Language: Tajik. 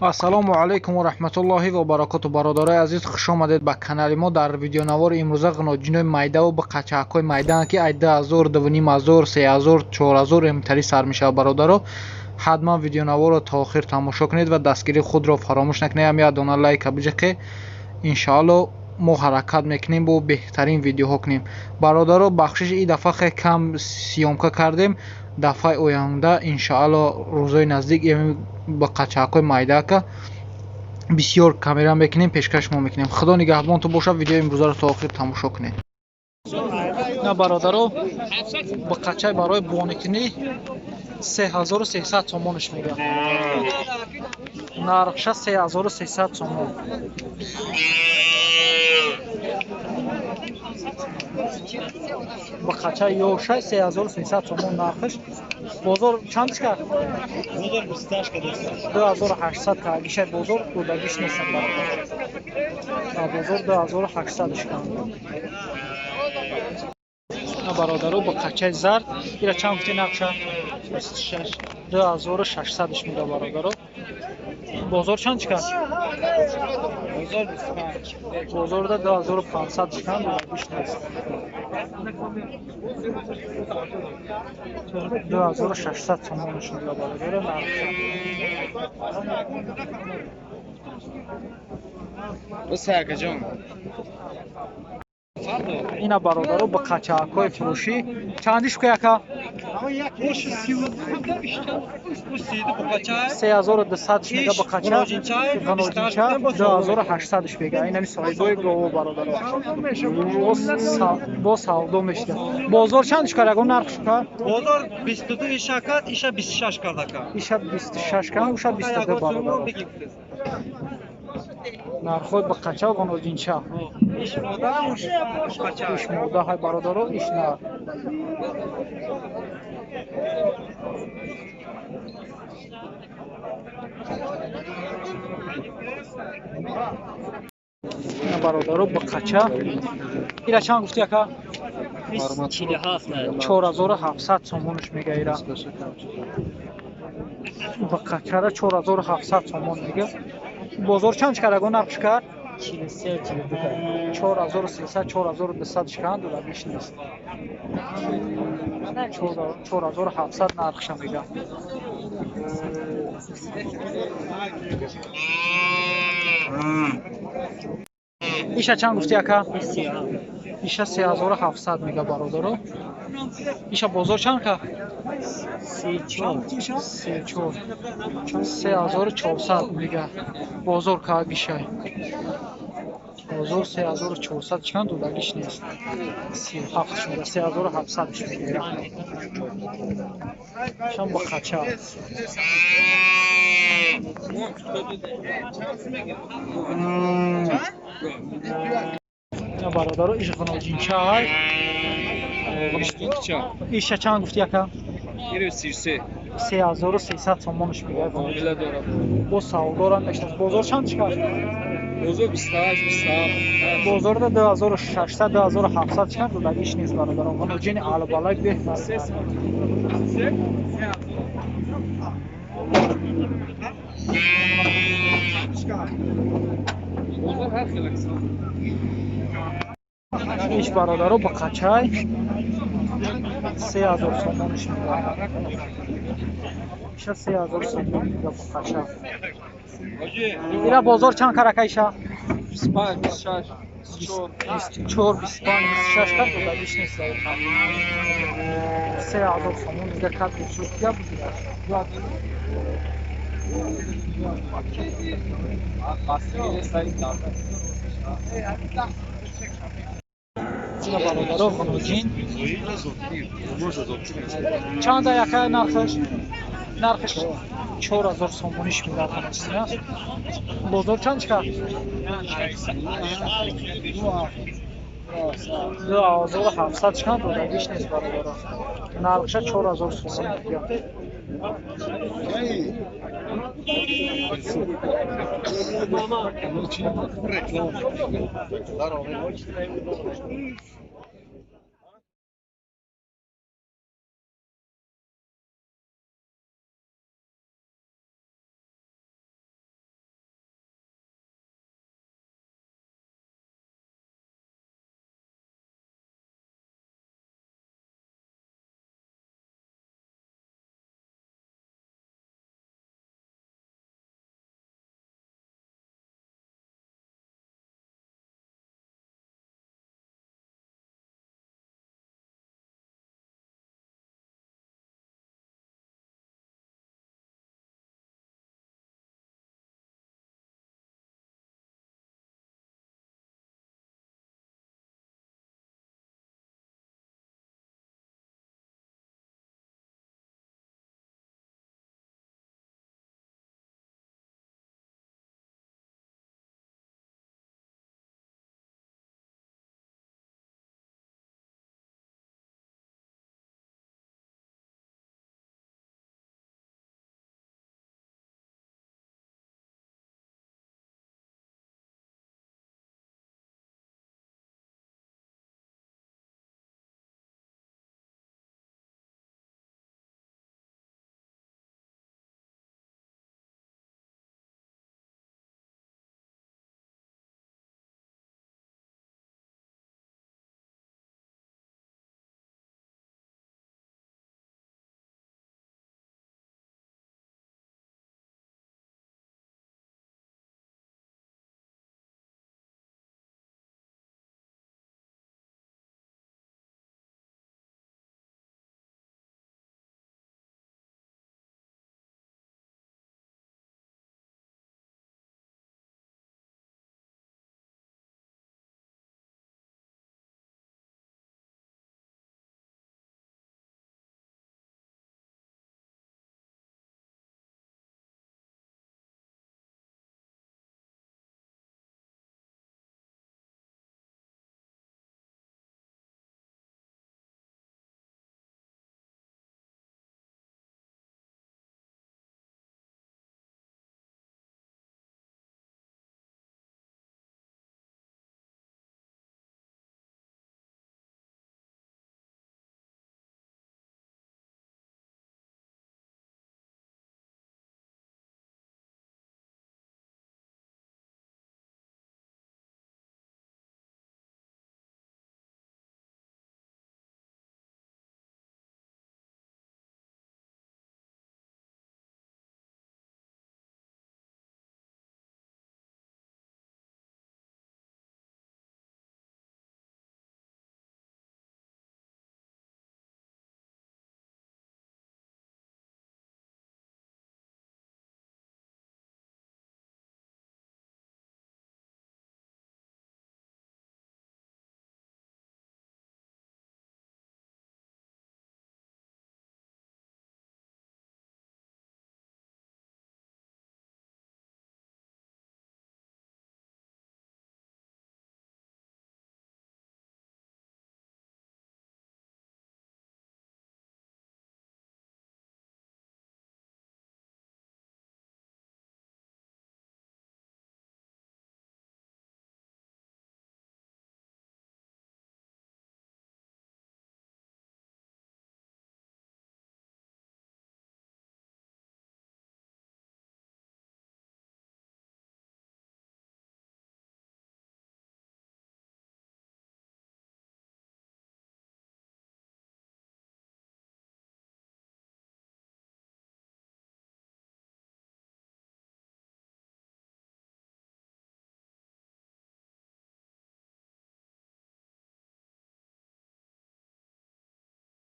Ассалому алайкум ва раҳматуллоҳи ва баракоту. Бародарои азиз, хуш омадед ба канали мо. Дар видеонавори имрӯза ғиноҷинои майдаву қачаҳакҳои майдаанд, ки ай 2000, 2500, 3000, 4000 эмтари сар мешавад. Бародаро, ҳатман видеонаворро то охир тамошо кунед ва дастгирии худро фаромӯш накунед. Ҳам як дона лайка биҷиқе. Иншоалло мо ҳаракат мекунем, бо беҳтарин видеоҳо кунем. Бародаро, бахшиши ин дафъа хеле кам съёмка кардем. Дафъаи оянда иншоалло рӯзҳои наздик ба қачаҳакҳои майдака бисёр камера мекунем, пешкаш мо мекунем. Худо нигаҳбонтон бошад. Видеои имрӯзаро то охир тамошо кунед. На, бародаро, ба қачай барои боникунӣ 3300 сомонаш мегӯям. Нархша 3300 сомон. Ба қачай ёшай 3300 сомон нархш. Бозор чанд кард? Бозор 28 кардааст. 2800 кардагишай бозор, додагиш нестам, бародар. Бозор 2800 шканд. Бародаро, ба қачаи зард ира чанд гуфти нақша? 26. 2600 мега, бародаро. Бозор чанд чикар? Бозор 25. Бозорда 2500 чикан, додагиш нест. 2600 сомонаш мега, бародаро, нархша. Бас акаҷон. Ина, бародаро, ба қачаҳакҳои фурӯшӣ чандиш ку яка? 3200 мега ба қача, ғаноҷинча 2800 мега. Инами соҳибои гово, бародаро, бо савдо мешуда. Бозор чанд шукар, ягон нарх шукар? Бозор 22 иша кард, иша 26 кард ака. Иша 26 кард, уша 22, бародаро. Нархҳои ба қача, ғаноҷинча. Иш мода, қача. Иш мода ҳай, бародаро, иш нар. Бародаро, ба қача ира чанд гуфти ака? 4700 сомонаш мега ира. Ба қачара 4700 сомон мега. Бозор чанд шикар, ягон нарх шикар? 4300, 4200 шикан, додагиш нест. 4700 нархша мега. Иша чанд гуфти ака? Иша 3700 мега, бародаро. Иша бозор чанд ка? 34. 3400 мега. Бозор ка гишай. Бозор 3400 чанд, додагиш нест. 37 шуда, 3700 мега. Шам ба қача. Бародаро, иш ғиноҷинча ай. Иша чанд гуфти ака? 33. 3300 сомонаш мега. Муомила дорад. Бо савдорам мешнас. Бозор чанд чикар? Бозор 28, 27. Бозорда 2600, 2700 чикар, додагиш нест, бародарон. Ғиноҷини албалак беҳтар. Бозор ҳар хел акса. Иш, бародаро, ба қачай 3000 сомонаш мега. Иша 3000 сомон мега ба қача. Ира бозор чанд карака иша? 25, 26, 24. 24, 25, 26 кар, додагиш нест. 3000 сомон мега кар шуд я бигирад. Ина, бародаро, ғиноҷин чанда яка нархаш? Нархаш 4000 сомониш мега ғиноҷин. Бозор чанд чикар? 2700 чикан, додагиш нест, бародаро. Нархша 4000 сомон мега.